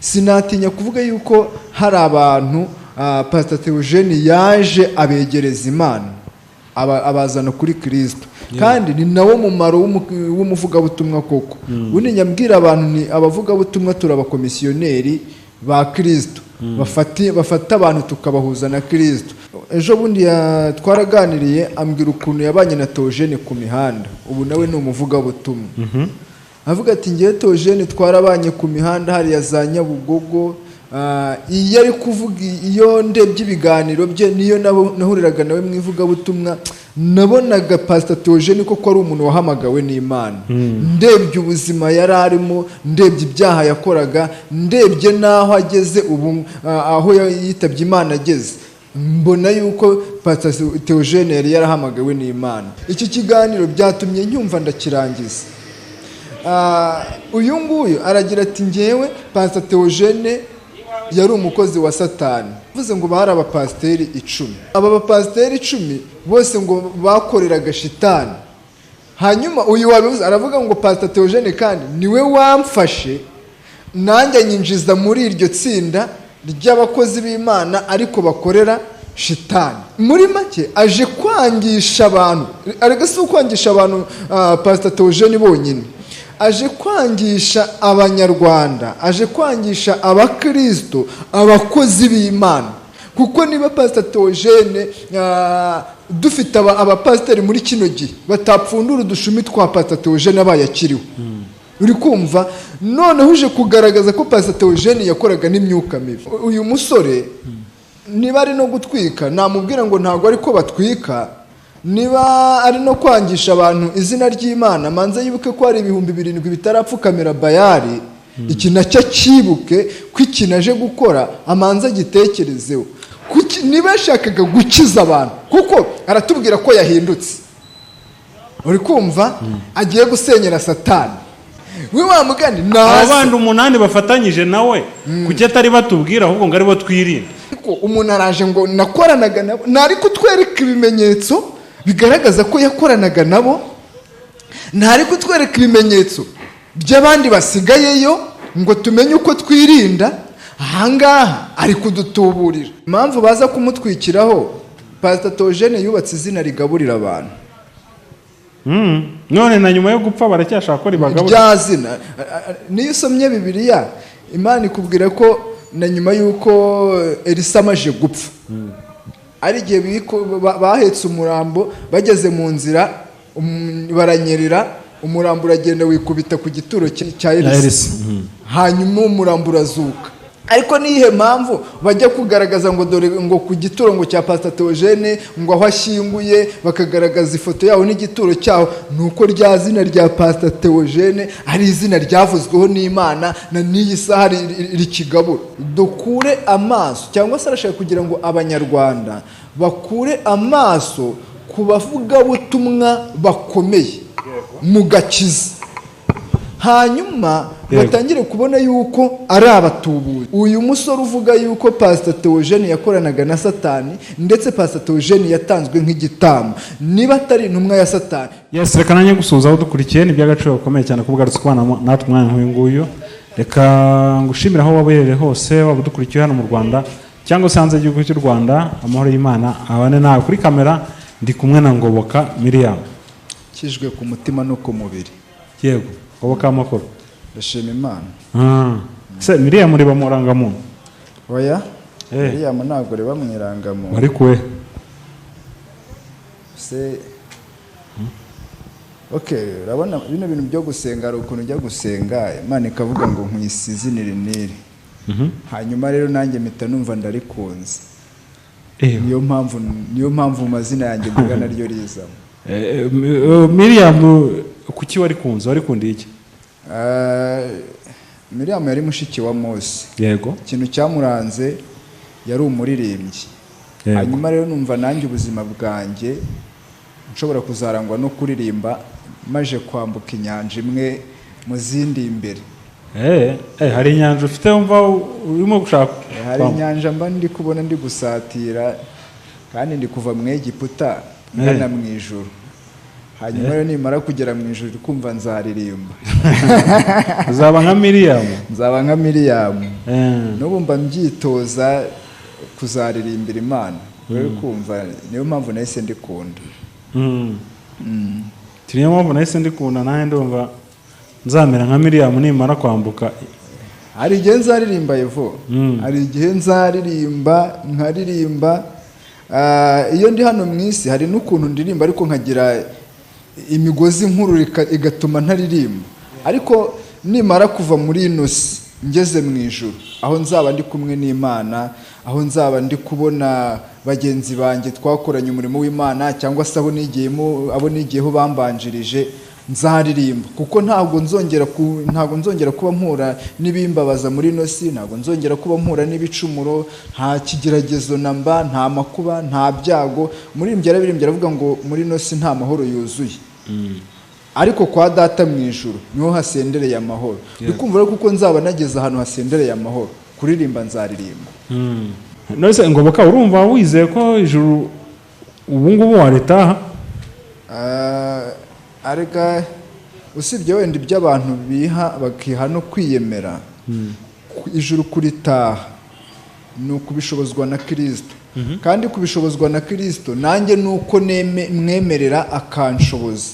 Sinatinya kuvuga yuko hari abantu Pastor Theogene yaje abegereza Imana, abazana kuri Kristo, kandi ni nawo mumaro w'umuvugabutumwa koko. Ubundi nyabwira abantu ni abavugabutumwa turi abakomisiyoneri ba Kristo, bafata abantu tukabahuza na Kristo. Ejo bundi twaraganiriye, ambwira ukuntu yabanye na Theogene ku mihanda. Ubu nawe ni umuvugabutumwa. Avuga ati: "Ngewe Theogene twarabanye ku mihanda hariya za Nyabugogo." Iyo ari kuvuga, iyo ndebye ibiganiro bye, niyo nahuriraga nawe mu ivugabutumwa, nabonaga Pastor Theogene koko ari umuntu wahamagawe n'Imana. Ndebye ubuzima yari arimo, ndebye ibyaha yakoraga, ndebye n'aho ageze ubu, aho yitabye Imana ageze, mbona yuko Pastor Theogene yari yarahamagawe n'Imana. Iki kiganiro byatumye nyumva ndakirangiza. Uyu nguyu aragira ati: "Ngewe Pastor Theogene yari umukozi wa Satani." Bivuze ngo bari abapasiteri 10. Aba bapasiteri 10 bose ngo bakoreraga shitani. Hanyuma uyu wabivuze aravuga ngo Pastor Theogene kandi niwe wamfashe nanjye anyinjiza muri iryo tsinda ry'abakozi b'Imana ariko bakorera shitani. Muri make aje kwangisha abantu, ariko si ukwangisha abantu Pastor Theogene bonyine, aje kwangisha Abanyarwanda, aje kwangisha Abakristo abakozi b'Imana. Kuko niba Pastor Theogene, dufite abapasiteri muri kino gihe batapfundura udushumi twa Pastor Theogene abaye akiriho, uri kumva? Noneho uje kugaragaza ko Pastor Theogene yakoraga n'imyuka mibi. Uyu musore niba ari no gutwika, namubwira ngo ntabwo ariko batwika. Niba ari no kwangisha abantu izina ry'Imana, manze yibuke ko hari 7000 bitarapfukamira Bayari. Iki nacyo cyibuke, ko ikintu aje gukora amanza agitekerezeho. Niba yashakaga gukiza abantu, kuko aratubwira ko yahindutse, uri kumva, agiye gusenyera Satani, we wa mugani Abo naze. bandi umunani bafatanyije nawe, kuki atari batubwira ahubwo ngo aribo twirinde? Ariko umuntu araje ngo nakoranaga nabo, ntari kutwereka ibimenyetso bigaragaza ko yakoranaga nabo, ntari kutwereka ibimenyetso by'abandi basigayeyo ngo tumenye uko twirinda. Ahangaha ari kudutuburira. Impamvu baza kumutwikiraho, Pastor Theogene yubatse izina rigaburira abantu. None na nyuma yo gupfa baracyashaka ko ribagaburira? Rya zina, niyo usomye Bibiliya, Imana ikubwira ko na nyuma y'uko Elisa amaze gupfa, ari igihe bahetse umurambo, bageze mu nzira baranyerera, umurambo uragenda wikubita ku gituro cya Elisa. Elisa. Hanyuma umurambo urazuka. Ariko niyihe mpamvu bajya kugaragaza ngo dore ngo ku gituro ngo cya Pastor Theogene, ngo aho ashyinguye, bakagaragaza ifoto yaho n'igituro cyaho? Ni uko rya zina rya Pastor Theogene ari izina ryavuzweho n'Imana, na n'iyi saha rikigabura. Dukure amaso, cyangwa se arashaka kugira ngo Abanyarwanda bakure amaso ku bavugabutumwa bakomeye mu gakiza, hanyuma batangire kubona yuko ari abatubuzi. Uyu musore uvuga yuko Pastor Theogene yakoranaga na Satani, ndetse Pastor Theogene yatanzwe nk'igitambo, niba atari intumwa ya Satani? Yes, reka nanjye gusuhuza aho dukurikiye. Ni iby'agaciro gakomeye cyane kuba ugarutse kubana natwe umwanya nk'uyu nguyu. Reka ngushimire aho waba uherereye hose, waba udukurikiye hano mu Rwanda cyangwa se hanze y'igihugu cy'u Rwanda. Amahoro y'Imana abane nawe. Kuri kamera ndi kumwe na Ngoboka Miriam. Kijwe ku mutima no ku mubiri. Yego, Ngoboka, amakuru? Ndashima Imana. Se Miriam uriba mu rangamuntu? Oya. Miriam ntabwo riba mu irangamuntu. Wari kuwe? Se okay, urabona bino bintu byo gusenga, hari ukuntu ujya gusenga Imana ikavuga ngo nkwise izina iri n'iri. Hanyuma rero nanjye mpita numva ndarikunze. Niyo mpamvu mu mazina yanjye mvuga naryo rizamo. Miriam kuki warikunze? Warikundiye iki? Miriam yari mushiki wa Mose. Ikintu cyamuranze, yari umuririmbyi. Hanyuma rero numva nanjye ubuzima bwanjye nshobora kuzarangwa no kuririmba, maje kwambuka inyanja imwe mu zindi imbere. Hari inyanja ufite wumva urimo gushaka? Hari inyanja mba ndi kubona ndi gusatira, kandi ndi kuva mu Egiputa ngana mu ijuru. Hanyuma rero nimara kugera mu ijuru, kumva nzaririmba. Uzaba nka Miriyamu. Nzaba nka Miriyamu. N'ubu mba mbyitoza kuzaririmbira Imana. Rero kumva niyo mpamvu nahise ndikunda. Niyo mpamvu nahise ndikunda, nanjye ndumva nzamera nka Miriyamu nimara kwambuka. Hari igihe nzaririmba, Evo. Hari igihe nzaririmba, nkaririmba. Iyo ndi hano mu isi hari n'ukuntu ndirimba, ariko nkagira imigozi nkuru igatuma ntaririmba. Ariko nimara kuva muri ino si ngeze mu ijuru, aho nzaba ndi kumwe n'Imana, aho nzaba ndi kubona bagenzi banjye twakoranye umurimo w'Imana, cyangwa se abo nigiyemo, abo nigiyeho bambanjirije, nzaririmba, kuko ntabwo nzongera kuba mpura n'ibimbabaza muri ino si, ntabwo nzongera kuba mpura n'ibicumuro, nta kigeragezo na mba, nta makuba, nta byago. Umuririmbyi yarabirimbye, aravuga ngo muri ino si nta mahoro yuzuye, ariko kwa Data mu ijuru niho hasendereye amahoro. Ndi kumva rero kuko nzaba nageze ahantu hasendereye amahoro, kuririmba nzaririmba. None Ngoboka, urumva wizeye ko ijuru ubu ngubu waritaha? Arega usibye wenda ibyo abantu biha, bakiha no kwiyemera, ijuru kuritaha ni ukubishobozwa na Kirisito. Kandi kubishobozwa na Kirisito nanjye ni uko mwemerera akanshoboza,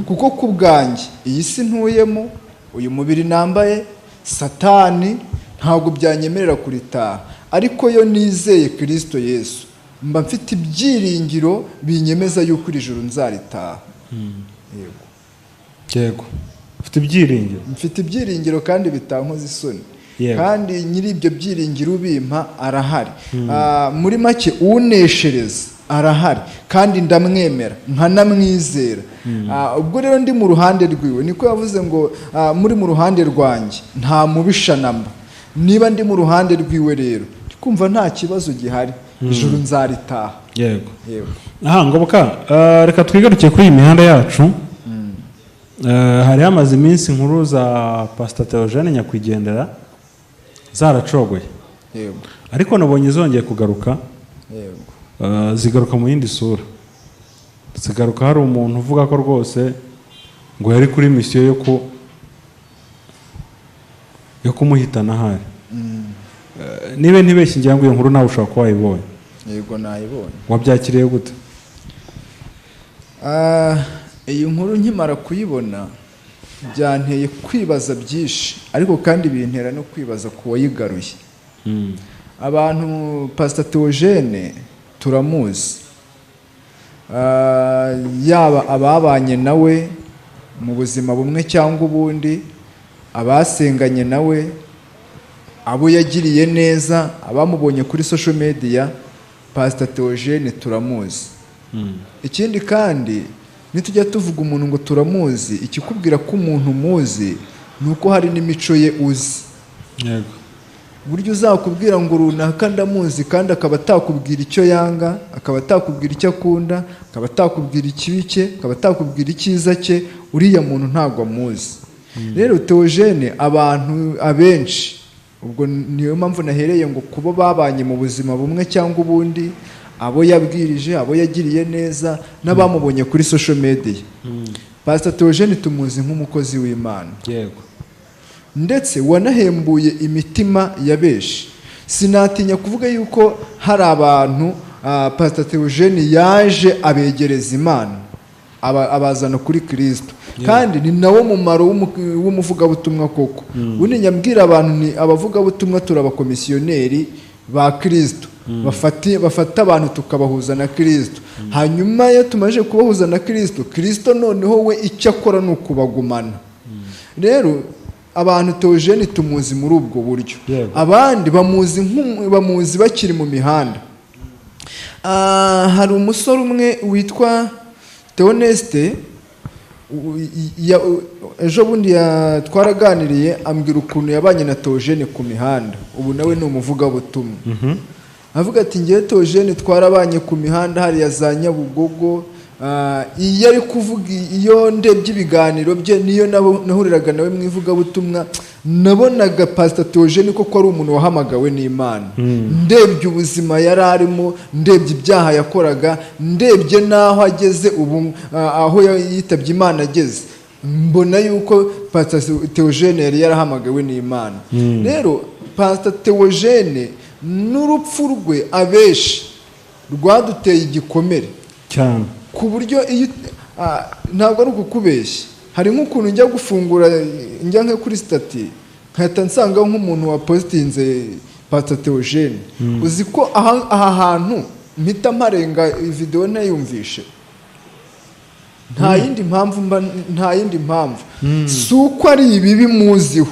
kuko ku bwanjye iyi si ntuyemo, uyu mubiri nambaye, Satani, ntabwo byanyemerera kuritaha. Ariko yo nizeye Kirisito Yesu, mba mfite ibyiringiro binyemeza yuko iri juru nzaritaha. Yego. Yego, ufite ibyiringiro. Mfite ibyiringiro kandi bitankoza isoni. Kandi nyiri ibyo byiringiro ubimpa arahari. Muri make uneshereza arahari, kandi ndamwemera nkanamwizera. Ubwo rero ndi mu ruhande rwiwe, niko yavuze ngo muri mu ruhande rwanjye nta mubisha namba. Niba ndi mu ruhande rwiwe rero, kumva nta kibazo gihari, ijuru nzaritaha. Yego. Yego. Aha Ngoboka, reka twigarukiye kuri iyi mihanda yacu. Hari hamaze iminsi inkuru za Pastor Theogene nyakwigendera zaracogoye. Yego. Ariko nabonye zongeye kugaruka. Yego. Zigaruka mu yindi sura, zigaruka hari umuntu uvuga ko rwose ngo yari kuri misiyo yo kumuhitana ahari. Niba ntibeshye, ngira ngo iyo nkuru nawe ushobora kuba wayibonye. Yego, nayibonye. Wabyakiriye gute? Iyi nkuru nkimara kuyibona byanteye kwibaza byinshi, ariko kandi bintera no kwibaza ku wayigaruye. Abantu, Pastor Theogene turamuzi, yaba ababanye nawe mu buzima bumwe cyangwa ubundi, abasenganye nawe, abo yagiriye neza, abamubonye kuri social media, Pastor Theogene turamuzi. Ikindi kandi, nitujya tuvuga umuntu ngo turamuzi, ikikubwira ko umuntu umuzi ni uko hari n'imico ye uzi. Buryo uzakubwira ngo runaka ndamuzi, kandi akaba atakubwira icyo yanga, akaba atakubwira icyo akunda, akaba atakubwira ikibi cye, akaba atakubwira icyiza cye, uriya muntu ntabwo amuzi. Rero Theogene abantu abenshi, ubwo niyo mpamvu nahereye ngo kuba babanye mu buzima bumwe cyangwa ubundi, abo yabwirije, abo yagiriye neza, n'abamubonye kuri social media, Pastor Theogene tumuzi nk'umukozi w'Imana. Ndetse wanahembuye imitima ya benshi. Sinatinya kuvuga yuko hari abantu Pastor Theogene yaje abegereza Imana, abazana kuri Kristo. Kandi ni nawo mumaro w'umuvugabutumwa koko. Ubundi nyabwira abantu ni abavugabutumwa turabakomisiyoneri ba Kristo. Bafata abantu tukabahuza na Kristo. Hanyuma iyo tumaze kubahuza na Kristo, Kristo noneho we icyo akora ni ukubagumana. Rero abantu Theogene tumuzi muri ubwo buryo. Abandi bamuzi bakiri mu mihanda. Hari umusore umwe witwa Theoneste, ejo bundi twaraganiriye, ambwira ukuntu yabanye na Theogene ku mihanda. Ubu nawe ni umuvugabutumwa. Avuga ati ngewe Theogene twarabanye ku mihanda hariya za Nyabugogo, Iyo ari kuvuga, iyo ndebye ibiganiro bye, niyo nahuriraga nawe mu ivugabutumwa, nabonaga Pastor Theogene koko ari umuntu wahamagawe n'Imana. Ndebye ubuzima yari arimo, ndebye ibyaha yakoraga, ndebye n'aho ageze ubu, aho yitabye Imana ageze, mbona yuko Pastor Theogene yari yarahamagawe n'Imana. Rero Pastor Theogene n'urupfu rwe abenshi rwaduteye igikomere cyane, ku buryo iyo ntabwo ari ukukubeshya, hari nk'ukuntu njya gufungura, njya nko kuri status, nkahita nsanga nk'umuntu wapositinze Pastor Theogene. Uzi ko aha hantu mpita mparenga, videwo ntayumvishe? Nta yindi mpamvu mba, nta yindi mpamvu, si uko ari ibibi muziho.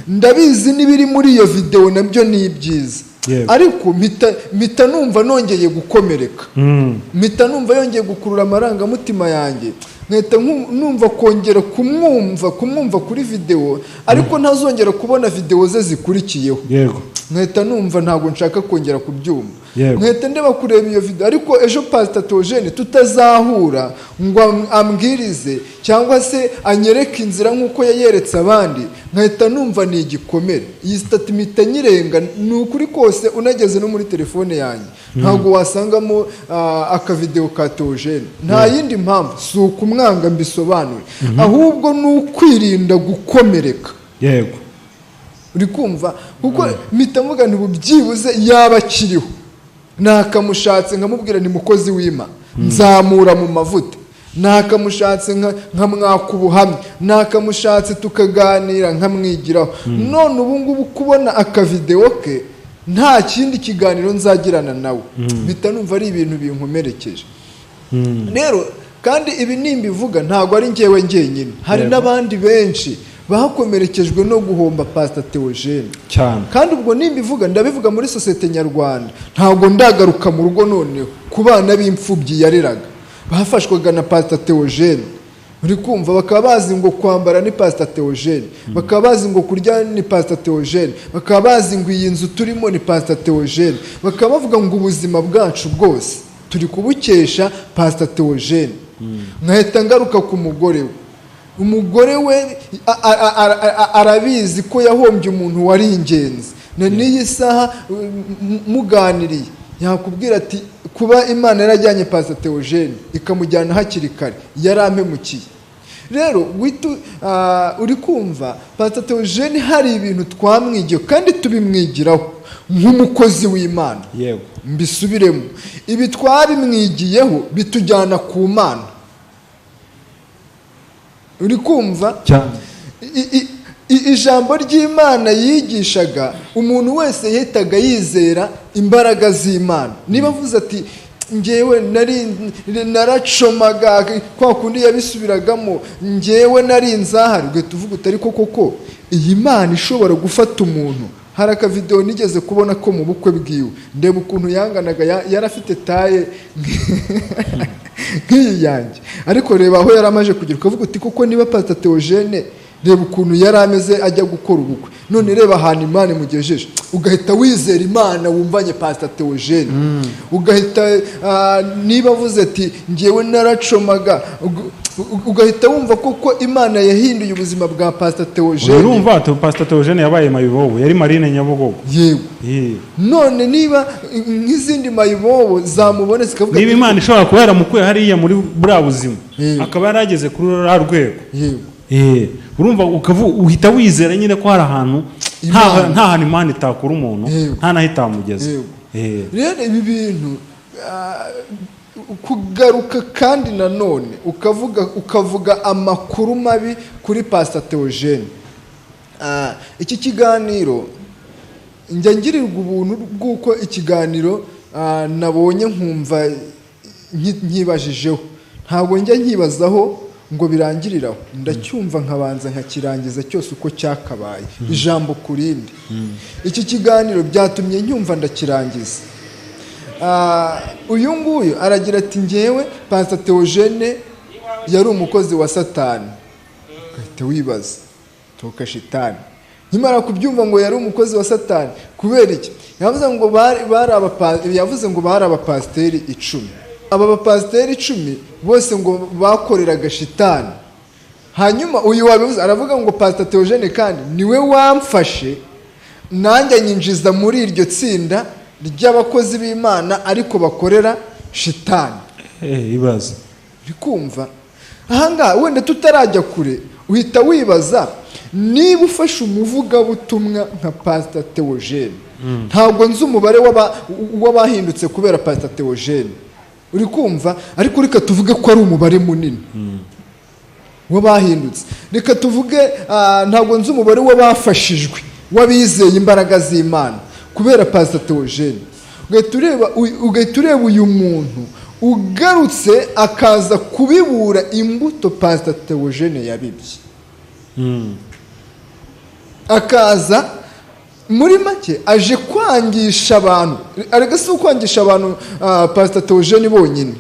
Ndabizi, n'ibiri muri iyo videwo nabyo ni ibyiza, ariko mpita numva nongeye gukomereka, mpita numva yongeye gukurura amarangamutima yanjye, nkahita numva kongera kumwumva kuri videwo, ariko ntazongera kubona videwo ze zikurikiyeho. Nkahita numva ntabwo nshaka kongera kubyumva. Nkahita ndeba kureba iyo video, ariko ejo Pastor Theogene tutazahura ngo ambwirize cyangwa se anyereke inzira nk'uko yayeretse abandi, nkahita numva ni igikomere. Iyi status mpita nyirenga. Ni ukuri kose, unageze no muri telefone yanjye ntabwo wasangamo akavideo ka Theogene. Nta yindi mpamvu, si ukumwanga, mbisobanure, ahubwo ni ukwirinda gukomereka. Uri kumva? Kuko mpita mvuga nti ubu byibuze yaba akiriho nakamushatse nkamubwira ni mukozi w'Imana, nzamura mu mavuta, nakamushatse nkamwaka ubuhamya, nakamushatse tukaganira nkamwigiraho. None ubu ngubu kubona akavidewo ke, nta kindi kiganiro nzagirana nawe, mpita numva ari ibintu binkomerekeje. Rero kandi ibi nimbivuga ntabwo ari njyewe njyenyine, hari n'abandi benshi bakomerekejwe no guhomba Pastor Theogene. Kandi ubwo nimbivuga, ndabivuga muri sosiyete nyarwanda, ntabwo ndagaruka mu rugo. Noneho ku bana b'imfubyi yareraga bafashwaga na Pastor Theogene, uri kumva, bakaba bazi ngo kwambara ni Pastor Theogene, bakaba bazi ngo kurya ni Pastor Theogene, bakaba bazi ngo iyi nzu turimo ni Pastor Theogene, bakaba bavuga ngo ubuzima bwacu bwose turi kubukesha Pastor Theogene. Nkahita ngaruka ku mugore we. Umugore we arabizi ko yahombye umuntu wari ingenzi. Na n'iyi saha muganiriye yakubwira ati kuba Imana yarajyanye Pastor Theogene ikamujyana hakiri kare, yarampemukiye. Rero uri kumva, Pastor Theogene hari ibintu twamwigiye kandi tubimwigiraho nk'umukozi w'Imana. Mbisubiremo, ibi twabimwigiyeho bitujyana ku Mana. Uri kumva? Cyane. Ijambo ry'Imana yigishaga, umuntu wese yahitaga yizera imbaraga z'Imana. Niba avuze ati ngewe nari naracomaga, kwa kundi yabisubiragamo, ngewe nari nzahari, ugahita uvuga uti ariko koko iyi Mana ishobora gufata umuntu. Hari akavidewo nigeze kubona ko mu bukwe bwiwe, ndeba ukuntu yanganaga, yari afite taille nk'iyi yanjye, ariko reba aho yari amaze kugera, ukavuga uti koko niba Pastor Theogene, reba ukuntu yari ameze ajya gukora ubukwe, none reba ahantu Imana imugejeje, ugahita wizera Imana wumvanye Pastor Theogene. Ugahita niba avuze ati ngewe naracomaga, ugahita wumva koko Imana yahinduye ubuzima bwa Pastor Theogene. Urumva, Pastor Theogene yabaye mayibobo, yari marine Nyabugogo. Yego. None niba nk'izindi mayibobo zamubona zikavuga Niba ati, Imana ishobora kuba yaramukuye hariya muri buriya buzima, akaba yarageze kuri ruriya rwego, urumva uhita wizera nyine ko hari ahantu Imana. nta hantu Imana itakura umuntu, nta n'aho itamugeza. Rero ibi bintu, kugaruka kandi nanone ukavuga amakuru mabi kuri Pastor Theogene. Iki kiganiro njya ngirirwa ubuntu bw'uko ikiganiro nabonye nkumva nkibajijeho, ntabwo njya nkibazaho ngo birangirire aho. Ndacyumva nkabanza nkakirangiza cyose uko cyakabaye, ijambo ku rindi. Iki kiganiro byatumye nyumva ndakirangiza. Uyu nguyu aragira ati ngewe Pastor Theogene yari umukozi wa Satani. Ugahita wibaza, toka shitani. Nkimara kubyumva ngo yari umukozi wa Satani, kubera iki? Yavuze ngo bari abapasiteri 10. Aba bapasiteri 10 bose ngo bakoreraga shitani. Hanyuma uyu wabivuze aravuga ngo Pastor Theogene kandi niwe wamfashe nanjye nyinjiza muri iryo tsinda ry'abakozi b'Imana ariko bakorera shitani. Ibaze. Uri kumva ahangaha wenda tutarajya kure, uhita wibaza niba ufashe umuvugabutumwa nka Pastor Theogene, ntabwo nzi umubare w'abahindutse kubera Pastor Theogene, uri kumva, ariko reka tuvuge ko ari umubare munini w'abahindutse. Reka tuvuge ntabwo nzi umubare w'abafashijwe, w'abizeye imbaraga z'Imana kubera Pastor Theogene. Ugahita ureba uyu muntu ugarutse akaza kubibura imbuto Pastor Theogene yabibye. Akaza muri make aje kwangisha abantu, arega si ukwangisha abantu Pastor Theogene bonyine,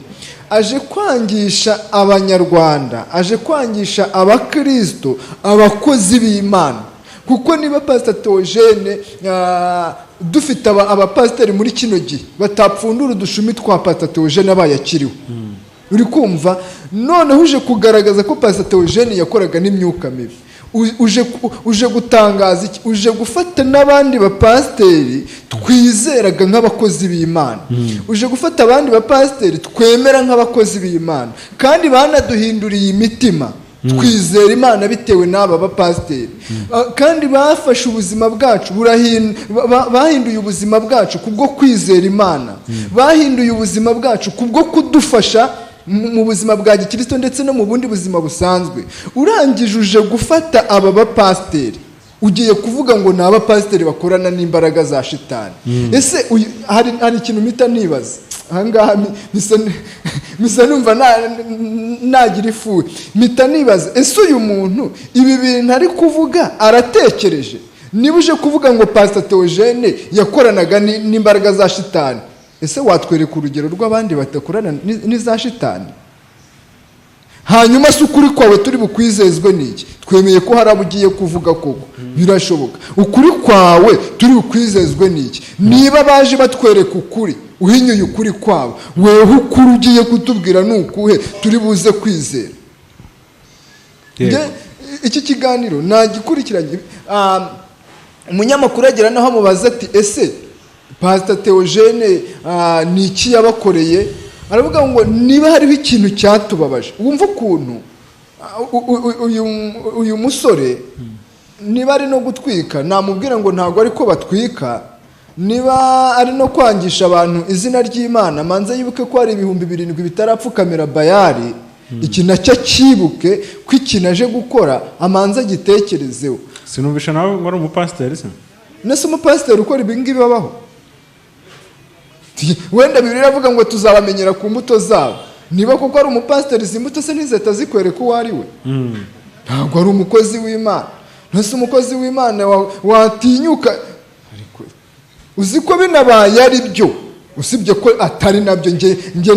aje kwangisha Abanyarwanda, aje kwangisha Abakristo, abakozi b'Imana. Kuko niba Pastor Theogene, dufite abapasiteri muri kino gihe batapfundura udushumi twa Pastor Theogene abaye akiriho, uri kumva, noneho uje kugaragaza ko Pastor Theogene yakoraga n'imyuka mibi. Uje gutangaza iki? Uje gufata n'abandi bapasiteri twizeraga nk'abakozi b'Imana, uje gufata abandi bapasiteri twemera nk'abakozi b'Imana kandi banaduhinduriye imitima, twizera Imana bitewe n'aba bapasiteri, kandi bafashe ubuzima bwacu, bahinduye ubuzima bwacu kubwo kwizera Imana, bahinduye ubuzima bwacu kubwo kudufasha mu buzima bwa gikristo ndetse no mu bundi buzima busanzwe. Urangije uje gufata aba bapasiteri, ugiye kuvuga ngo ni abapasiteri bakorana n'imbaraga za shitani. Ese hari ikintu mpita nibaza ahangaha, misa numva nagira ifuhe, mpita nibaza: ese uyu muntu ibi bintu ari kuvuga aratekereje? Niba uje kuvuga ngo Pastor Theogene yakoranaga n'imbaraga za shitani, ese watwereka urugero rw'abandi badakorana n'iza shitani? Hanyuma se ukuri kwawe turi bukwizezwe n'iki? Twemeye ko hari abo ugiye kuvuga koko, birashoboka. Ukuri kwawe turi bukwizezwe n'iki? Niba baje batwereka ukuri, uhinyuye ukuri kwabo, weho ukuri ugiye kutubwira ni ukuhe turi buze kwizera? Iki kiganiro nagikurikiranye. Umunyamakuru agera naho amubaza ati: ese Pastor Theogene ni iki yabakoreye? Aravuga ngo niba hariho ikintu cyatubabaje. Wumva ukuntu uyu musore, niba ari no gutwika, namubwira ngo ntabwo ariko batwika. Niba ari no kwangisha abantu izina ry'Imana, manze yibuke ko hari 7000 bitarapfukamira Bayari. Iki nacyo cyibuke, ko ikintu aje gukora amanze agitekerezeho. Sinumvisha nawe ngo ari umupasiteri se? Nese umupasiteri ukora ibi ngibi babaho? Wenda Bibiliya iravuga ngo tuzabamenyera ku mbuto zabo. Niba koko ari umupasiteri, izi mbuto se ntizahita zikwereka uwo ari we? Ntabwo ari umukozi w'Imana. Ntese umukozi w'Imana watinyuka? Ariko uzi ko binabaye ari byo, usibye ko atari nabyo, nge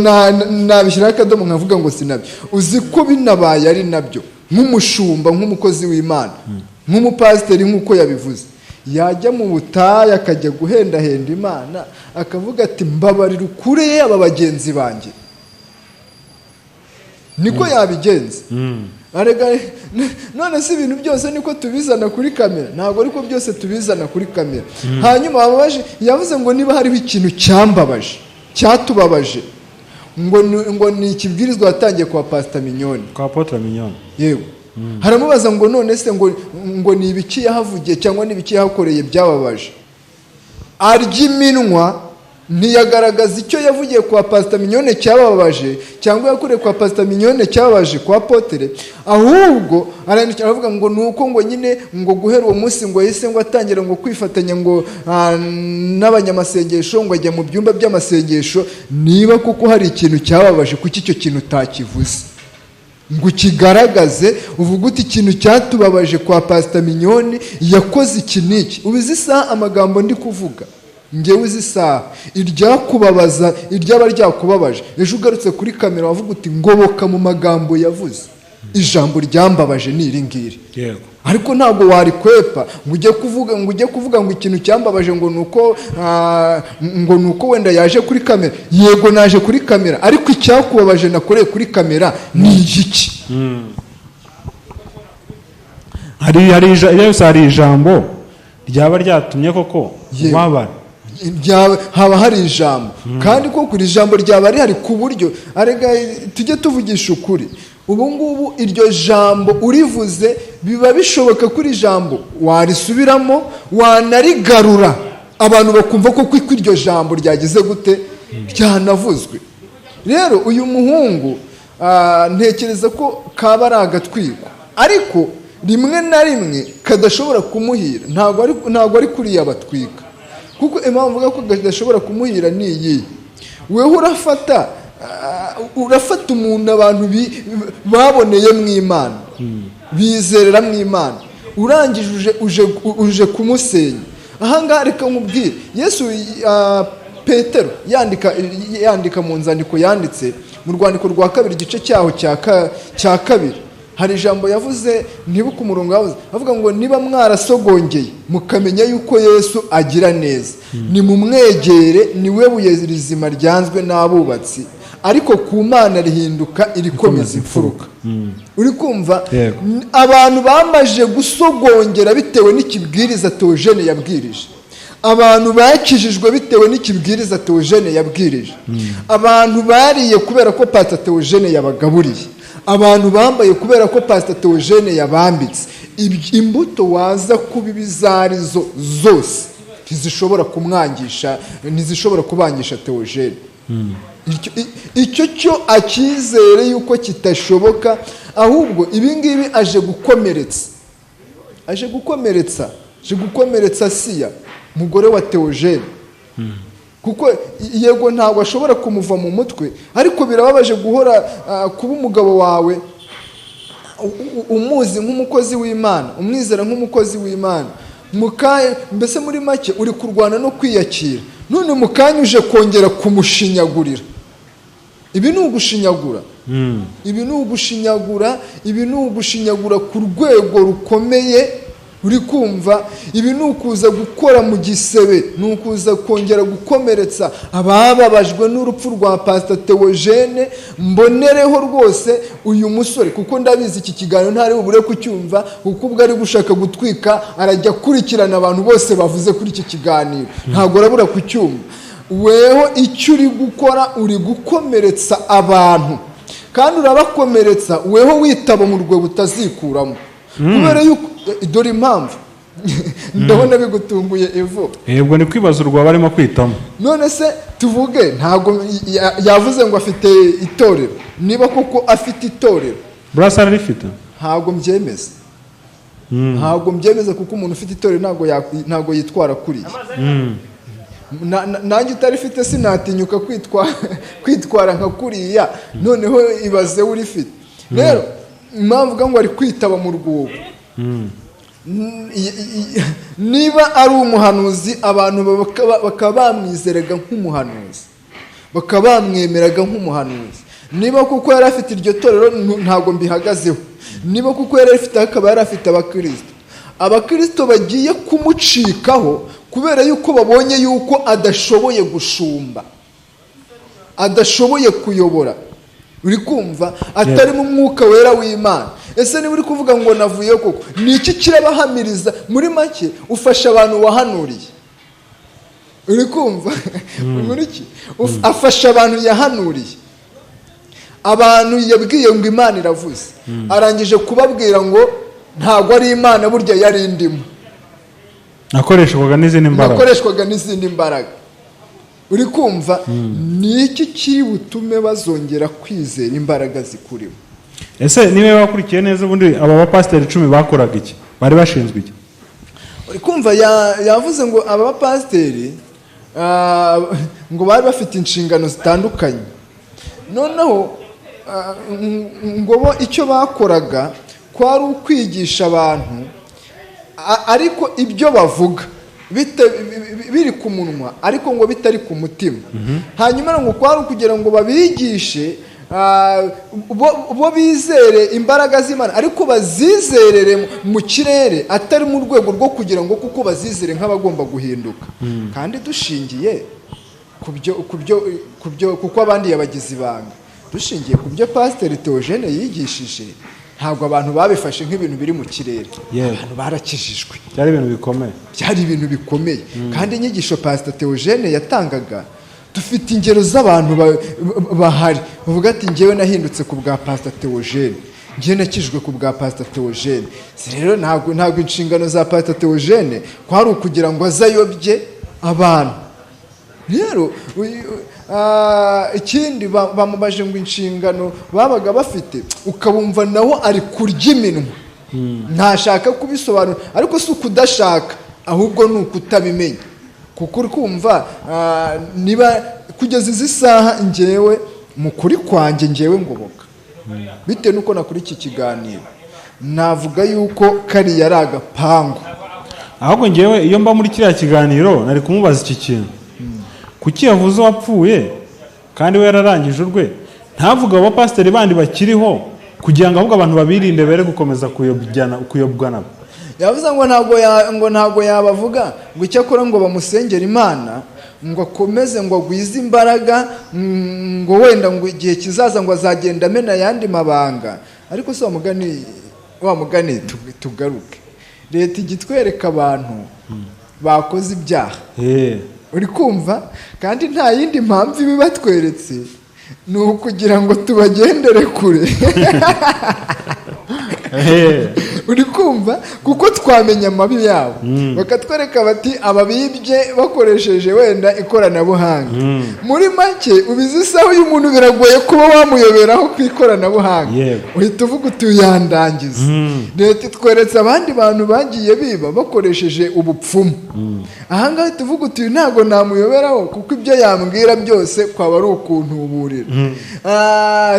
nabishyiraho akadomo nkavuga ngo si nabyo. Uzi ko binabaye ari nabyo, nk'umushumba, nk'umukozi w'Imana, nk'umupasiteri, nk'uko yabivuze, yajya mu butayu akajya guhendahenda Imana, akavuga ati: mbabarira ukure aba bagenzi banjye? Niko yabigenza. Arega none se ibintu byose niko tubizana kuri kamera? Ntabwo ariko byose tubizana kuri kamera. Hanyuma bababaje, yavuze ngo niba hariho ikintu cyambabaje, cyatubabaje, ngo ni ikibwirizwa yatangiye kwa Pastor Mignone. Kwa Apotre Mignone. Yego. Haramubaza ngo none se ngo ni ibiki yahavugiye cyangwa ni ibiki yahakoreye byababaje? Arya iminwa, ntiyagaragaza icyo yavugiye kwa Pastor Mignone cyababaje, cyangwa yakoreye kwa Pastor Mignone cyababaje, kwa Apotre. Ahubwo arandikira aravuga ngo ni uko ngo nyine ngo guhera uwo munsi ngo yahise ngo atangira ngo kwifatanya ngo n'abanyamasengesho, ngo ajya mu byumba by'amasengesho. Niba koko hari ikintu cyababaje, kuki icyo kintu utakivuze ngo ukigaragaze, uvuge uti: ikintu cyatubabaje kwa Pastor Mignone, yakoze iki n'iki? Ubu izi isaha amagambo ndi kuvuga ngewe, izi saha iryakubabaza, iryaba ryakubabaje, ejo ugarutse kuri kamera wavuga uti: ngoboka mu magambo yavuze, ijambo ryambabaje ni iri ngiri. Ariko ntabwo warikwepa ngo ujye kuvuga ngo ikintu cyambabaje ngo ni uko wenda yaje kuri kamera. Yego, naje kuri kamera, ariko icyakubabaje nakoreye kuri kamera ni igiki? Hari yose, hari ijambo ryaba ryatumye koko ubabara. Haba hari ijambo, kandi koko iri jambo ryaba rihari, ku buryo arega tujye tuvugisha ukuri. Ubu ngubu iryo jambo urivuze, biba bishoboka ko iri jambo warisubiramo, wanarigarura, abantu bakumva ko ko iryo jambo ryagize gute, ryanavuzwe. Rero uyu muhungu, ntekereza ko kaba ari agatwiko, ariko rimwe na rimwe kadashobora kumuhira. Ntabwo ari kuriya batwika, kuko impamvu mvuga ko kadashobora kumuhira ni iyi: weho urafata umuntu abantu baboneye mu Imana, bizerera mu Imana, urangije uje kumusenya. Ahangaha reka nkubwire, Yesu, Petero yandika mu nzandiko yanditse, mu rwandiko rwa kabiri, igice cyaho cya kabiri, hari ijambo yavuze, ntibuke umurongo yavuze, avuga ngo niba mwarasogongeye mukamenya yuko Yesu agira neza, nimumwegere, niwe buye rizima ryanzwe n'abubatsi, ariko ku Mana rihinduka irikomeza imfuruka. Uri kumva? Yego. Abantu bamaze gusogongera bitewe n'ikibwiriza Teogene yabwirije, abantu bakijijwe bitewe n'ikibwiriza Teogene yabwirije, abantu bariye kubera ko Pastor Teogene yabagaburiye, abantu bambaye kubera ko Pastor Teogene yabambitse. Imbuto waza kuba izo arizo zose ntizishobora kumwangisha, ntizishobora kubangisha Teogene. Icyo cyo akizere yuko kitashoboka. Ahubwo ibi ngibi aje gukomeretsa Siya, mugore wa Teogene, kuko yego ntabwo ashobora kumuva mu mutwe, ariko birababaje guhora kuba umugabo wawe umuzi nk'umukozi w'Imana, umwizera nk'umukozi w'Imana. Mbese muri make uri kurwana no kwiyakira, none mu kanya uje kongera kumushinyagurira. Ibi ni ugushinyagura, ibi ni ugushinyagura, ibi ni ugushinyagura ku rwego rukomeye. Uri kumva? Ibi ni ukuza gukora mu gisebe, ni ukuza kongera gukomeretsa abababajwe n'urupfu rwa Pasita Teogene. Mbonereho rwose uyu musore, kuko ndabizi iki kiganiro ntari bubure kucyumva, kuko ubwo ari gushaka gutwika arajya akurikirana abantu bose bavuze kuri iki kiganiro, ntabwo arabura kucyumva. Weho icyo uri gukora, uri gukomeretsa abantu, kandi urabakomeretsa weho witaba mu rwego utazikuramo, kubera yuko dore impamvu, ndabona bigutunguye ivu. Yego, ni kwibaza urwo barimo kwitamo. None se tuvuge ntabwo yavuze ngo afite itorero? Niba koko afite itorero, Burasa ararifite. Ntabwo mbyemeza, ntabwo mbyemeza, kuko umuntu ufite itorero ntabwo yitwara kuriya. Nanjye utarifite sinatinyuka kwitwara nka kuriya, noneho ibaze urifite. Rero impamvu uvuga ngo ari kwitaba mu rwobo, niba ari umuhanuzi, abantu bakaba bamwizeraga nk'umuhanuzi, bakaba bamwemeraga nk'umuhanuzi, niba kuko yari afite iryo torero, ntabwo mbihagazeho, niba kuko yari afite, akaba yari afite abakirisito, abakirisito bagiye kumucikaho kubera yuko babonye yuko adashoboye gushumba, adashoboye kuyobora. Uri kumva? Atari mu Mwuka Wera w'Imana. Ese niba uri kuvuga ngo navuye koko, ni iki kirabahamiriza? Muri make ufasha abantu wahanuriye. Uri kumva? Muri iki afasha abantu yahanuriye, abantu yabwiye ngo Imana iravuze, arangije kubabwira ngo ntabwo ari Imana, burya yari indimo. Nakoreshwaga n'izindi mbaraga. Nakoreshwaga n'izindi mbaraga. Uri kumva? Ni iki kiri butume bazongera kwizera imbaraga zikurimo? Ese niba wakurikiye neza, ubundi aba bapasiteri 10 bakoraga iki? Bari bashinzwe iki? Uri kumva? Yavuze ngo aba bapasiteri ngo bari bafite inshingano zitandukanye. Noneho ngo bo icyo bakoraga kwari ukwigisha abantu, ariko ibyo bavuga biri ku munwa, ariko ngo bitari ku mutima. Hanyuma ngo kwari ukugira ngo babigishe. bo bizere imbaraga z'Imana, ariko bazizerere mu kirere, atari mu rwego rwo kugira ngo kuko bazizere nk'abagomba guhinduka. Kandi dushingiye ku byo kuko abandi yabagize ibanga, dushingiye ku byo Pasiteri Theogene yigishije, ntabwo abantu babifashe nk'ibintu biri mu kirere. Abantu barakijijwe. Byari ibintu bikomeye. Byari ibintu bikomeye. Kandi inyigisho Pastor Theogene yatangaga, dufite ingero z'abantu bahari bavuga ati: "Njyewe nahindutse ku bwa Pastor Theogene, njyewe nakijwe ku bwa Pastor Theogene." Si rero ntabwo inshingano za Pastor Theogene kwari ukugira ngo azayobye abantu. Rero ikindi bamubaje ngo inshingano babaga bafite, ukabumva nawo ari kurya iminwa, ntashaka kubisobanura. Ariko si ukudashaka, ahubwo ni ukutabimenya, kuko uri kumva niba kugeza izi saha, ngewe mu kuri kwanjye, ngewe Ngoboka, bitewe n'uko nakora iki kiganiro, navuga yuko kariya ari agapangu. Ahubwo ngewe iyo mba muri kiriya kiganiro, nari kumubaza iki kintu: kuki yavuze uwapfuye kandi we yararangije urwe, ntavuge abo bapasiteri bandi bakiriho, kugira ngo ahubwo abantu babirinde, bere gukomeza kuyobwa nabo? Yavuze ngo ntabwo yabavuga, ngo icyakora ngo bamusengere Imana ngo akomeze, ngo agwize imbaraga, ngo wenda ngo igihe kizaza ngo azagenda amena ayandi mabanga. Ariko si wa mugani, tugaruke, leta ijya itwereka abantu bakoze ibyaha. Uri kumva? Kandi nta yindi mpamvu ibibatweretse, ni ukugira ngo tubagendere kure. Uri kumva? Kuko twamenya amabi yabo, bakatwereka bati: "Aba bibye bakoresheje wenda ikoranabuhanga." Muri make, ubizi, isaha y'umuntu biragoye kuba wamuyoberaho ku ikoranabuhanga. Uhita uvuga uti: "Uyandangiza." Leta itweretse abandi bantu bagiye biba bakoresheje ubupfumu. Ahangaha tuvuga uti: "Uyu ntabwo namuyoberaho, kuko ibyo yambwira byose kwaba ari ukuntuburira."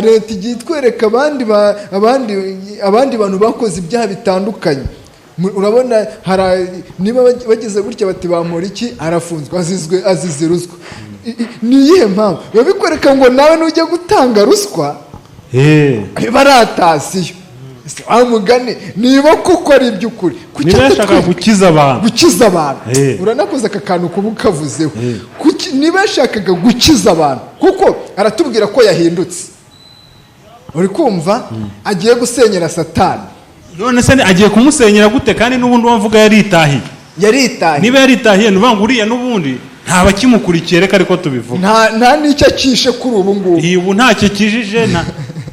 Leta igiye itwereka abandi bantu bakoze ibyaha bitandukanye. Urabona hari niba bagize gutya bati: "Bamporiki arafunzwe, azizwe, azize ruswa." Ni iyihe mpamvu biba bikwereka? Ngo nawe nujya gutanga ruswa biba ari atasiyo. Ese wa mugani, niba kuko ari iby'ukuri, kuki Niba yashakaga gukiza abantu, gukiza abantu, uranakoze aka kantu kuba ukavuzeho. Niba yashakaga gukiza abantu, kuko aratubwira ko yahindutse, uri kumva, agiye gusenyera Satani. None se agiye kumusenyera gute kandi n'ubundi uwo mvuga yaritahiye? Yaritahiye. Niba yaritahiye, ni ukuvuga ngo uriya n'ubundi ntaba akimukurikiye, reka ariko tubivuga. Nta n'icyo akishe kuri ubu ngubu. Iyi ubu ntacyo akijije,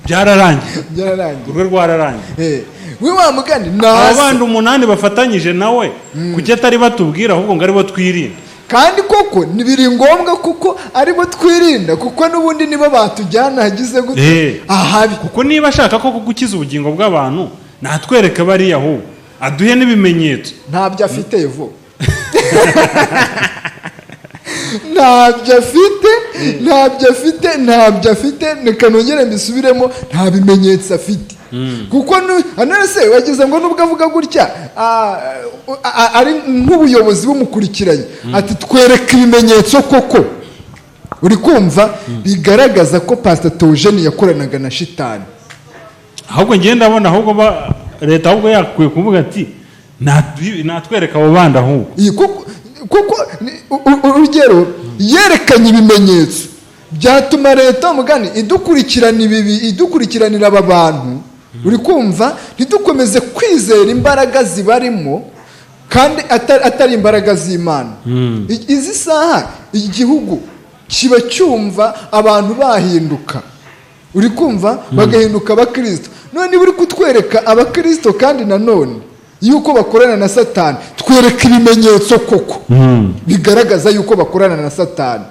byararangiye. Byararangiye. Urwe rwararangiye. We wa mugani Abo nase bandi umunani bafatanyije nawe, kuki atari batubwira ahubwo ngo aribo twirinda? Kandi koko ntibiri ngombwa, kuko aribo twirinda, kuko n'ubundi nibo batujyana hagize gute, ahabi. Kuko niba ashaka ko gukiza ubugingo bw'abantu, natwereke bariya, ahubwo aduhe n'ibimenyetso. Ntabyo afite vuba, ntabyo afite, ntabyo afite, ntabyo afite. Reka nongere mbisubiremo: nta bimenyetso afite. Kuko none se wagize ngo nubwo avuga gutya, ari nk'ubuyobozi bumukurikiranye ati: "Twereke ibimenyetso koko," uri kumva, bigaragaza ko Pastor Theogene yakoranaga na shitani. Ahubwo ngenda ndabona ahubwo leta ahubwo yakwiye kuvuga ati: "Natwereka abo bandi ahubwo." Iyi kuko urugero yerekanye ibimenyetso byatuma leta, umugani, idukurikirana ibi, idukurikiranira aba bantu, uri kumva, ntidukomeze kwizera imbaraga zibarimo kandi atari imbaraga z'Imana. Izi saha igihugu kiba cyumva abantu bahinduka, uri kumva, bagahinduka abakristo. None niba uri kutwereka abakristo kandi nanone yuko bakorana na Satani, twereka ibimenyetso koko bigaragaza yuko bakorana na Satani.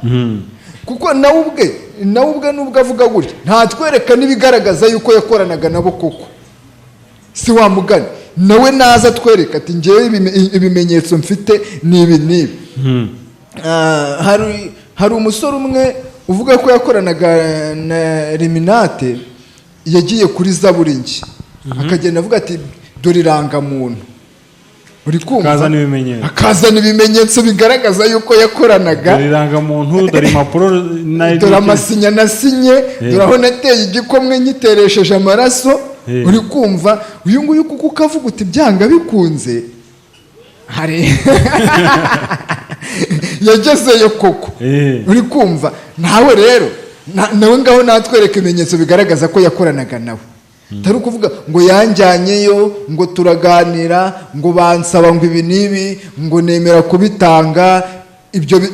Kuko nawe ubwe nubwo avuga gutya, ntatwereka n'ibigaragaza yuko yakoranaga nabo koko. Si wa mugani, nawe naza atwereka ati: "Ngewe ibimenyetso mfite ni ibi n'ibi." Hari umusore umwe uvuga ko yakoranaga na Illuminati, yagiye kuri Zaburi Nshya, akagenda avuga ati: "Dore irangamuntu." Uri kumva? Akazana ibimenyetso. Akazana ibimenyetso bigaragaza yuko yakoranaga. Dore irangamuntu, dore impapuro Dore amasinya nasinye, dore aho nateye igikomwe nyiteresheje amaraso. Uri kumva? Uyu nguyu kuko ukavuga uti byanga bikunze hari yagezeyo koko. Uri kumva? Nawe rero nawe ngaho natwereka ibimenyetso bigaragaza ko yakoranaga nawe, atari ukuvuga ngo yanjyanyeyo, ngo turaganira, ngo bansaba ngo ibi n'ibi, ngo nemera kubitanga.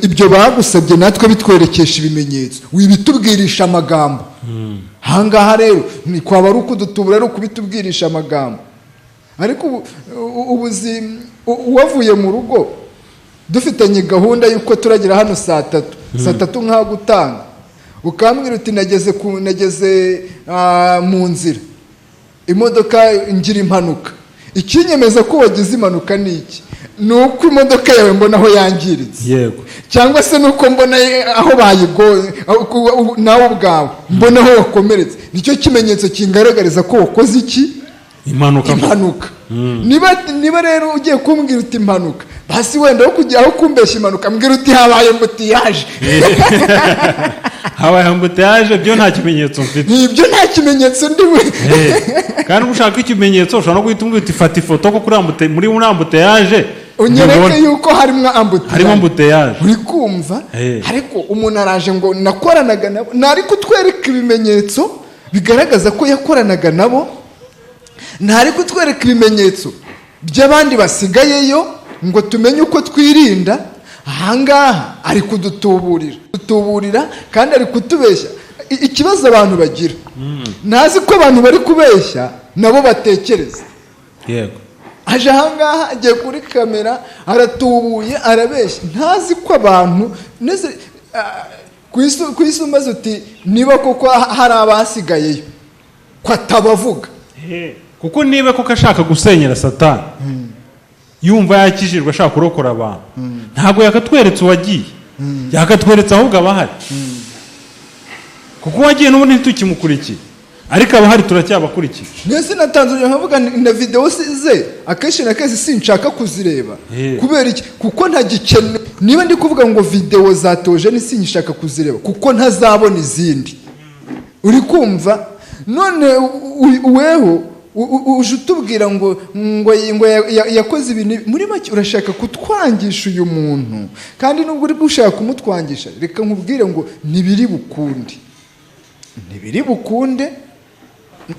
Ibyo bagusabye natwe bitwerekesha ibimenyetso, wibitubwirisha amagambo. Ahangaha rero ni kwaba ari ukudutubura, ari ukubitubwirisha amagambo. Ariko ubuzima, uwavuye mu rugo dufitanye gahunda y'uko turagera hano saa 3, saa 3 nka gutanga, ukambwira uti nageze mu nzira imodoka ngira impanuka. Ikinyemeza ko wagize impanuka ni iki? Ni uko imodoka yawe mbona aho yangiritse, cyangwa se nuko mbona aho bayigoye, nawe ubwawe mbona aho wakomeretse. Nicyo kimenyetso kingaragariza ko wakoze iki? Impanuka. Impanuka. Niba rero ugiye kumbwira uti impanuka, basi wenda aho kujya aho kumbeshya impanuka, mbwira uti habaye embouteillage. Habaye embouteillage, byo nta kimenyetso mfite. Ibyo nta kimenyetso ndiwe. Kandi uba ushaka ikimenyetso, ushobora no guhita umbwira uti fata ifoto ko kuri muri muri embouteillage unyereke ntubona. Yuko harimo embouteillage. Harimo embouteillage. Uri kumva? Ariko umuntu araje ngo nakoranaga nabo, ntari kutwereka ibimenyetso bigaragaza ko yakoranaga nabo, ntari kutwereka ibimenyetso by'abandi basigayeyo ngo tumenye uko twirinda. Ahangaha ari kudutuburira, dutuburira, kandi ari kutubeshya. Ikibazo abantu bagira, ntazi ko abantu bari kubeshya nabo batekereza. Aje ahangaha, agiye kuri kamera, aratubuye, arabeshya, ntazi ko abantu ku isi umaze uti niba koko hari abasigayeyo ko atabavuga. Kuko niba koko ashaka gusenyera Satani, yumva yakijijwe, ashaka kurokora abantu, ntabwo yakatweretse uwagiye, yakatweretse ahubwo abahari, kuko uwagiye n'ubundi ntitukimukurikiye, ariko abahari turacyabakurikiye. Niyo sinatanze urugero nkavuga na videwo ze akenshi na kenshi sinshaka kuzireba. Kubera iki? Kuko ntagikene. Niba ndi kuvuga ngo videwo za Theogene sinshaka kuzireba kuko ntazabona izindi. Uri kumva? None weho uje utubwira ngo yakoze ibintu, muri make urashaka kutwangisha uyu muntu. Kandi nubwo uri gushaka kumutwangisha, reka nkubwire ngo ntibiri bukunde, ntibiri bukunde.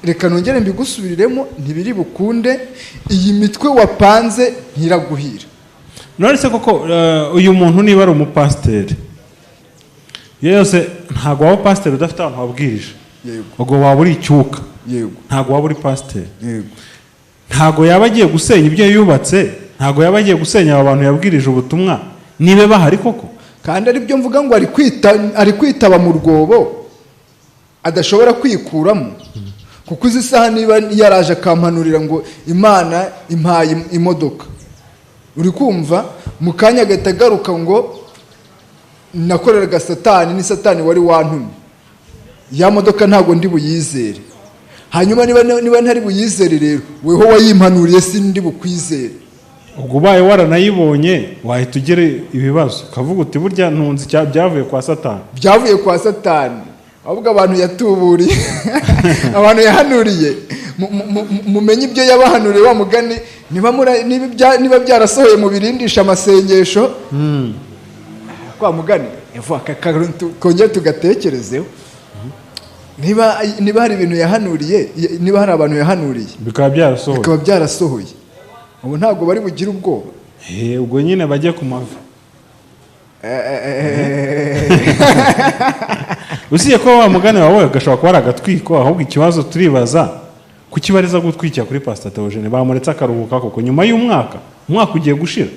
Reka nongere mbigusubiriremo: ntibiri bukunde. Iyi mitwe wapanze ntiraguhira. None se koko uyu muntu niba ari umupasiteri, iyo yose ntabwo waba pasiteri udafite abantu wabwirije. Ubwo waba uri icyuka. Ntabwo waba uri pasiteri. Ntabwo yaba agiye gusenya ibyo yubatse, ntabwo yaba agiye gusenya aba bantu yabwirije ubutumwa, niba bahari koko? Kandi aribyo mvuga ngo ari kwitaba mu rwobo adashobora kwikuramo, kuko izi saha niba yaraje akampanurira ngo Imana impaye imodoka, uri kumva, mu kanya agahita agaruka ngo nakoreraga Satani, ni Satani wari wantumye, ya modoka ntabwo ndi buyizere. Hanyuma niba ntari buyizere rero, weho wayimpanuriye sindi bukwizere. Ubwo ubaye waranayibonye wahita ugira ibibazo, ukavuga uti burya ntunze byavuye kwa Satani. Byavuye kwa Satani. Ahubwo abantu yatuburiye, abantu yahanuriye, mumenye ibyo yabahanuriye. Wa mugani, niba byarasohoye mubirindisha amasengesho. Kwa mugani evo, aka kantu kongere tugatekerezeho. Niba hari ibintu yahanuriye, niba hari abantu yahanuriye bikaba byarasohoye, bikaba byarasohoye, ubu ntabwo bari bugire ubwoba. Ubwo nyine bajye ku mavi. Usibye ko wa mugani wawe gashobora kuba ari agatwiko. Ahubwo ikibazo turibaza, kuki bariza gutwikira kuri Pastor Theogene? Bamuretse akaruhuka koko nyuma y'umwaka, umwaka ugiye gushira.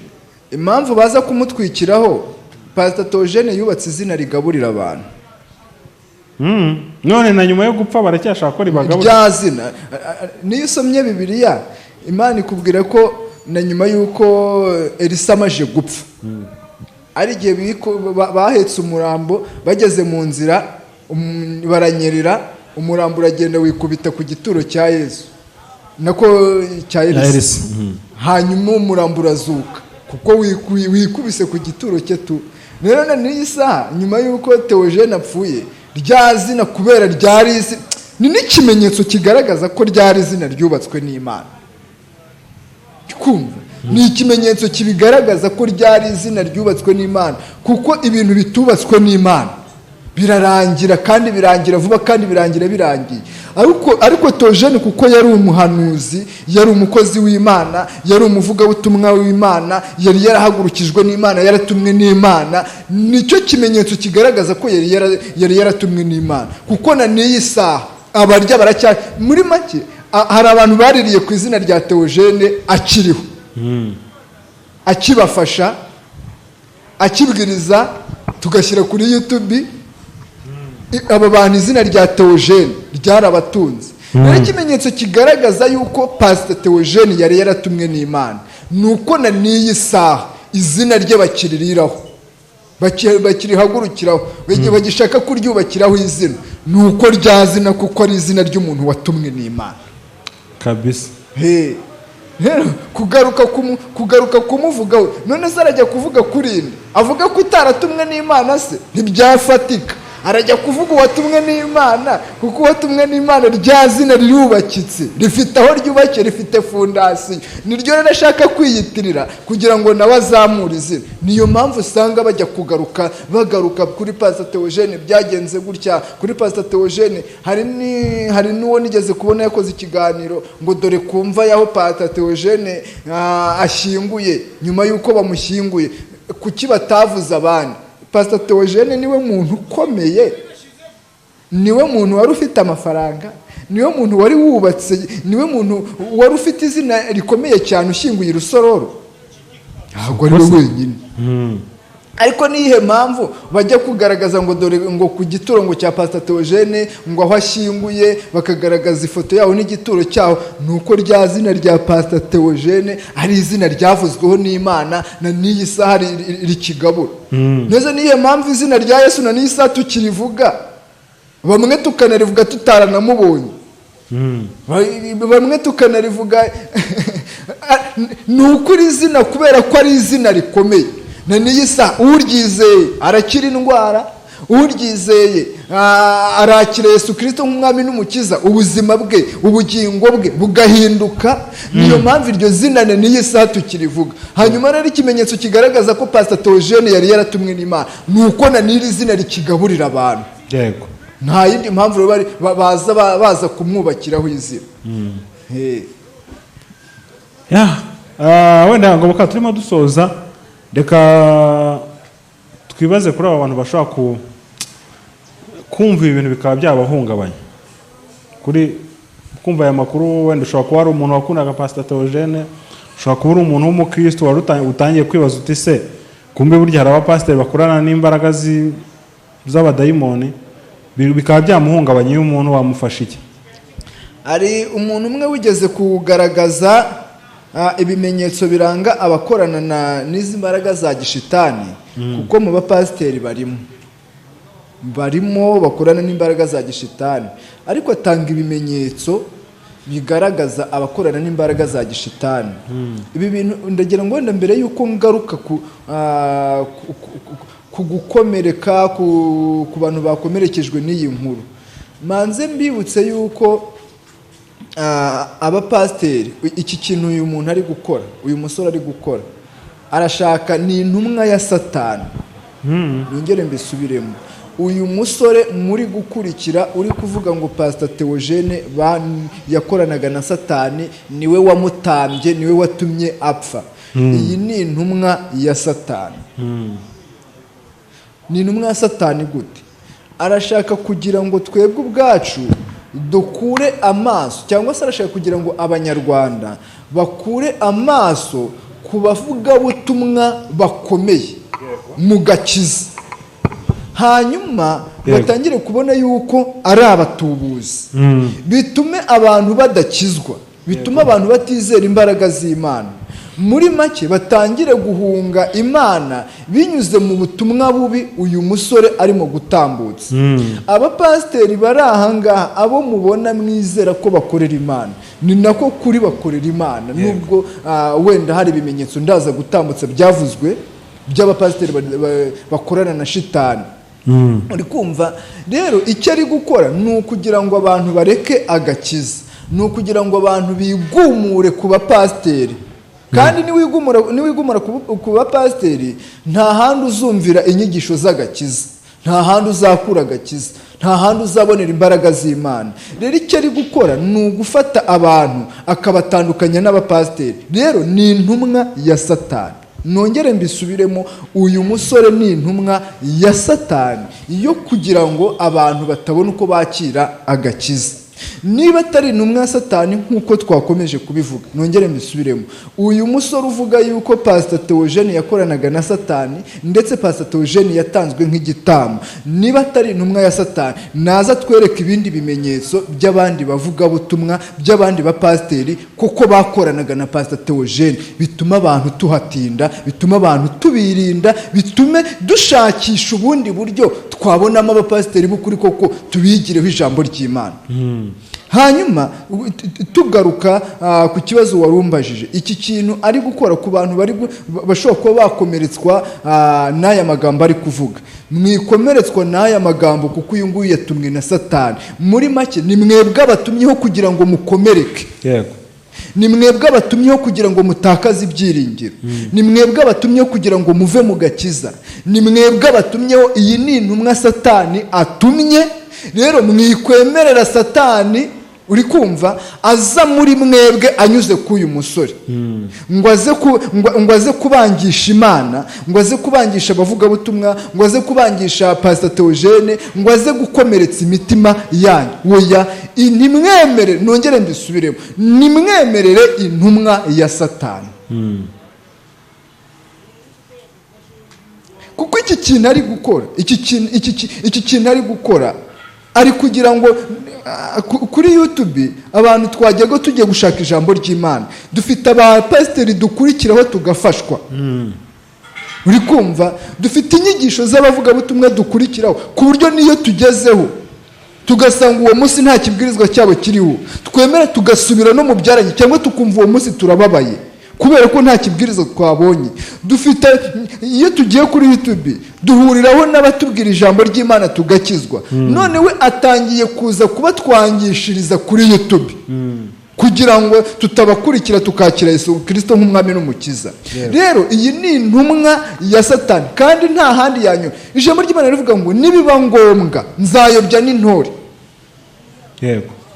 Impamvu baza kumutwikiraho, Pastor Theogene yubatse izina rigaburira abantu. None na nyuma yo gupfa baracyashaka ko ribagaburira? Rya zina, niyo usomye Bibiliya, Imana ikubwira ko na nyuma y'uko Elisa amaze gupfa, ari igihe bahetse umurambo, bageze mu nzira baranyerera, umurambo uragenda wikubita ku gituro cya Yesu. Nako cya Ya Elisa. Elisa. Hanyuma umurambo urazuka kuko wikubise ku gituro cye tu. Rero na n'iyi saha, nyuma y'uko Theogene apfuye, rya zina kubera ryari ni n'ikimenyetso kigaragaza ko ryari izina ryubatswe n'Imana. Kumva, ni ikimenyetso kibigaragaza ko ryari izina ryubatswe n'Imana, kuko ibintu bitubatswe n'Imana birarangira, kandi birangira vuba, kandi birangira birangiye. Ariko Theogene, kuko yari umuhanuzi, yari umukozi w'Imana, yari umuvugabutumwa w'Imana, yari yarahagurukijwe n'Imana, yaratumwe n'Imana. Nicyo kimenyetso kigaragaza ko yari yaratumwe n'Imana, kuko na n'iyi saha abarya baracyari. Muri make, hari abantu baririye ku izina rya Theogene akiriho, akibafasha, akibwiriza, tugashyira kuri YouTube. Aba bantu izina rya Theogene ryarabatunze. Rero ikimenyetso kigaragaza yuko Pasita Theogene yari yaratumwe n'Imana ni uko na n'iyi saha izina rye bakiririraho, bakirihagurukiraho, bagishaka kuryubakiraho izina. Ni uko rya zina kuko ari izina ry'umuntu watumwe n'Imana. Kabisa. He. Rero kugaruka kumuvugaho, none se arajya kuvuga kuri inde? Avuga ko utaratumwe n'Imana se ntibyafatika. Arajya kuvuga uwatumwe n'Imana, kuko uwatumwe n'Imana rya zina rirubakitse, rifite aho ryubakiye, rifite fondasiyo. Niryo rero ashaka kwiyitirira kugira ngo nawe azamure izina. Niyo mpamvu usanga bajya kugaruka, bagaruka kuri Pastor Theogene, byagenze gutya kuri Pastor Theogene. Hari n'uwo nigeze kubona yakoze ikiganiro ngo dore kumva yaho Pastor Theogene ashyinguye nyuma y'uko bamushyinguye, kuki batavuze abandi? Pastor Theogene niwe muntu ukomeye, niwe muntu wari ufite amafaranga, niwe muntu wari wubatse, niwe muntu wari ufite izina rikomeye cyane ushyinguye i Rusororo? Ntabwo ari we wenyine. Ariko niyihe mpamvu bajya kugaragaza ngo dore ngo ku gituro ngo cya Pastor Theogene, ngo aho ashyinguye, bakagaragaza ifoto yaho n'igituro cyaho? Ni uko rya zina rya Pastor Theogene ari izina ryavuzweho n'Imana, na n'iyi saha rikigabura neza. Niyihe mpamvu izina rya Yesu na n'iyi saha tukirivuga, bamwe tukanarivuga tutaranamubonye, bamwe tukanarivuga? Ni ukuri izina, kubera ko ari izina rikomeye, na n'iyi saha uryizeye arakira indwara, uryizeye arakira Yesu Kirisito nk'umwami n'umukiza, ubuzima bwe, ubugingo bwe bugahinduka. Niyo mpamvu iryo zina na n'iyi saha tukirivuga. Hanyuma rero ikimenyetso kigaragaza ko Pastor Theogene yari yaratumwe n'Imana ni uko na n'iri zina rikigaburira abantu. Nta yindi mpamvu rero baza kumwubakiraho izina. Hey. Ya, wenda ngoboka turimo dusoza, reka twibaze kuri aba bantu bashobora kumva ibi bintu bikaba byabahungabanya kuri kumva aya makuru. Wenda ushobora kuba ari umuntu wakundaga Pastor Theogene, ushobora kuba uri umuntu w'umukristo wari utangiye kwibaza uti: "Se kumbe burya hari abapasiteri bakorana n'imbaraga z'abadayimoni?" Bikaba byamuhungabanya. Iyo umuntu wamufasha iki? Hari umuntu umwe wigeze kugaragaza ibimenyetso biranga abakorana n'izi mbaraga za gishitani, kuko mu bapasiteri barimo bakorana n'imbaraga za gishitani, ariko atanga ibimenyetso bigaragaza abakorana n'imbaraga za gishitani. Ibi bintu ndagira ngo wenda mbere y'uko ngaruka ku gukomereka ku bantu bakomerekejwe n'iyi nkuru, manze mbibutse yuko abapasiteri, iki kintu uyu muntu ari gukora, uyu musore ari gukora, arashaka, ni intumwa ya Satani. Nongere mbisubiremo: uyu musore muri gukurikira uri kuvuga ngo Pastor Theogene yakoranaga na Satani, niwe wamutambye, niwe watumye apfa, iyi ni intumwa ya Satani. Ni intumwa ya Satani gute? Arashaka kugira ngo twebwe ubwacu dukure amaso, cyangwa se arashaka kugira ngo Abanyarwanda bakure amaso ku bavugabutumwa bakomeye mu gakiza, hanyuma batangire kubona yuko ari abatubuzi, bitume abantu badakizwa, bitume abantu batizera imbaraga z'Imana. Muri make, batangire guhunga Imana binyuze mu butumwa bubi uyu musore arimo gutambutsa. Abapasiteri bari ahangaha, abo mubona mwizera ko bakorera Imana, ni nako kuri bakorera Imana, nubwo wenda hari ibimenyetso ndaza gutambutsa byavuzwe by'abapasiteri bakorana na shitani. Uri kumva rero, icyo ari gukora ni ukugira ngo abantu bareke agakiza, ni ukugira ngo abantu bigumure ku bapasiteri. Kandi niwigumura ku bapasiteri, nta handi uzumvira inyigisho z'agakiza, nta handi uzakura agakiza, nta handi uzabonera imbaraga z'Imana. Rero icyo ari gukora ni ugufata abantu akabatandukanya n'abapasiteri. Rero ni intumwa ya Satani. Nongere mbisubiremo, uyu musore ni intumwa ya Satani yo kugira ngo abantu batabona uko bakira agakiza. Niba atari intumwa ya Satani nk'uko twakomeje kubivuga, nongere mbisubiremo, uyu musore uvuga yuko Pasita Theogene yakoranaga na Satani, ndetse Pasita Theogene yatanzwe nk'igitambo, niba atari intumwa ya Satani, naza twereke ibindi bimenyetso by'abandi bavugabutumwa, by'abandi bapasiteri kuko bakoranaga na Pasita Theogene, bituma abantu tuhatinda, bituma abantu tubirinda, bitume dushakisha ubundi buryo twabonamo abapasiteri b'ukuri koko, tubigireho ijambo ry'Imana. Hanyuma tugaruka ku kibazo warumbajije, iki kintu ari gukora ku bantu bari bashobora kuba bakomeretswa n'aya magambo ari kuvuga, mwikomeretswa n'aya magambo, kuko uyu nguyu yatumwe na Satani. Muri make, ni mwebwe abatumyeho kugira ngo mukomereke. Ni mwebwe abatumyeho kugira ngo mutakaze ibyiringiro. Ni mwebwe abatumyeho kugira ngo muve mu gakiza. Ni mwebwe abatumyeho. Iyi ni intumwa Satani atumye. Rero mwikwemerera Satani, uri kumva, aza muri mwebwe anyuze k'uyu musore, ngo aze kubangisha Imana, ngo aze kubangisha abavugabutumwa, ngo aze kubangisha Pasita Theogene, ngo aze gukomeretsa imitima yanyu. Oya, ntimwemere. Nongere mbisubiremo, nimwemerere intumwa ya Satani, kuko iki kintu ari gukora, iki kintu ari gukora, ari kugira ngo kuri YouTube abantu twajyaga tugiye gushaka ijambo ry'Imana, dufite abapasiteri dukurikiraho tugafashwa. Uri kumva, dufite inyigisho z'abavugabutumwa dukurikiraho, ku buryo n'iyo tugezeho tugasanga uwo munsi nta kibwirizwa cyabo kiriho, twemera tugasubira no mu byaranye, cyangwa tukumva uwo munsi turababaye kubera ko nta kibwiriza twabonye. Dufite, iyo tugiye kuri YouTube duhuriraho n'abatubwira ijambo ry'Imana tugakizwa. None we atangiye kuza kubatwangishiriza kuri YouTube kugira ngo tutabakurikira tukakira Yesu Kirisito nk'umwami n'umukiza. Rero iyi ni intumwa ya Satani, kandi nta handi yanyura. Ijambo ry'Imana rivuga ngo nibiba ngombwa nzayobya n'intore.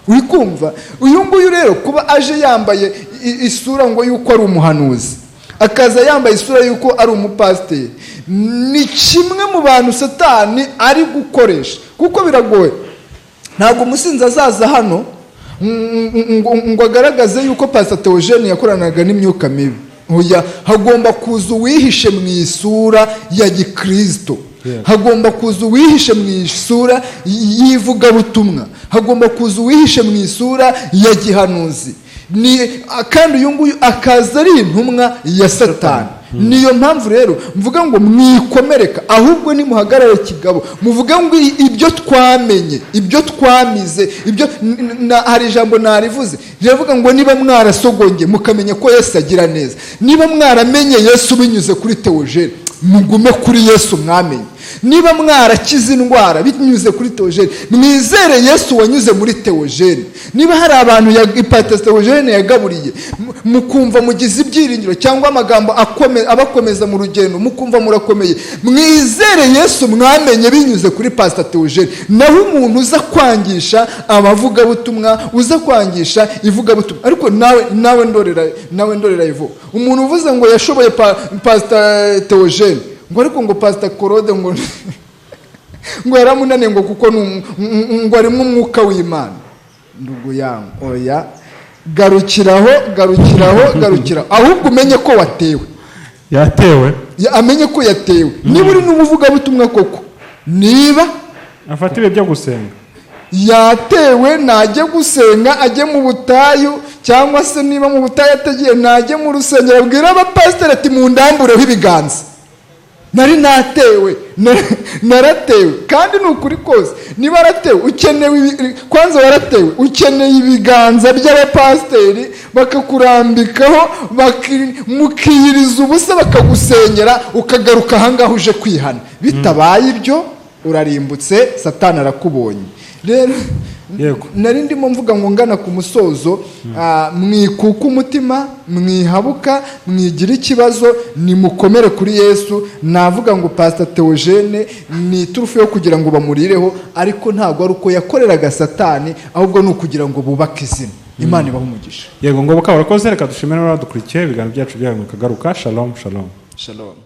Uri kumva, uyu nguyu rero kuba aje yambaye isura ngo yuko ari umuhanuzi, akaza yambaye isura yuko ari umupasiteri, ni kimwe mu bantu Satani ari gukoresha, kuko biragoye. Ntabwo umusinzi azaza hano ngo agaragaze yuko Pasita Theogene yakoranaga n'imyuka mibi. Oya, hagomba kuza uwihishe mu isura ya gikirisito, hagomba kuza uwihishe mu isura y'ivugabutumwa, hagomba kuza uwihishe mu isura ya gihanuzi. Kandi uyu nguyu akaza ari intumwa ya Satani. Niyo mpamvu rero mvuga ngo mwikomereka, ahubwo nimuhagarare kigabo, muvuge ngo ibyo twamenye, ibyo twamize, ibyo hari ijambo narivuze riravuga ngo niba mwarasogongeye mukamenya ko Yesu agira neza, niba mwaramenye Yesu binyuze kuri Theogene, mugume kuri Yesu mwamenye. Niba mwarakize indwara binyuze kuri Theogene, mwizere Yesu wanyuze muri Theogene. Niba hari abantu ipatasi Theogene yagaburiye, mukumva mugize ibyiringiro cyangwa amagambo abakomeza mu rugendo, mukumva murakomeye, mwizere Yesu mwamenye binyuze kuri Pasita Theogene. Naho umuntu uza kwangisha abavugabutumwa, uza kwangisha ivugabutumwa, ariko nawe ndorera ivuga umuntu uvuze ngo yashoboye Pasita Theogene, ngo ariko ngo Pasita Korode ngo yaramunaniye, ngo kuko ngo arimo umwuka w'Imana. Ndugu yangu, oya, garukiraho, garukiraho, garukiraho. Ahubwo umenye ko watewe. Yatewe. Amenye ko yatewe. Niba uri n'umuvugabutumwa koko, niba afata ibihe byo gusenga, Yatewe, najye gusenga, ajye mu butayu, cyangwa se niba mu butayu atagiye, najye mu rusengero, abwire abapasiteri ati: "Mundambureho ibiganza, nari natewe, naratewe." Kandi ni ukuri kose, niba waratewe ukenewe kwanza waratewe, ukeneye ibiganza by'abapasiteri bakakurambikaho, mukiyiriza ubusa, bakagusengera, ukagaruka ahangaha uje kwihana. Bitabaye ibyo urarimbutse, Satani arakubonye. Rero nari ndimo mvuga ngo ngana ku musozo, mwikuka umutima, mwihabuka, mwigira ikibazo, nimukomere kuri Yesu. Navuga ngo Pasita Theogene ni iturufu yo kugira ngo bamurireho, ariko ntabwo ari uko yakoreraga Satani, ahubwo ni ukugira ngo bubake izina. Imana ibahe umugisha. Yego, Ngoboka, urakoze. Reka dushimire n'abadukurikiye ibiganiro byacu byawe. Kagaruka. Shalom, shalom. Shalom.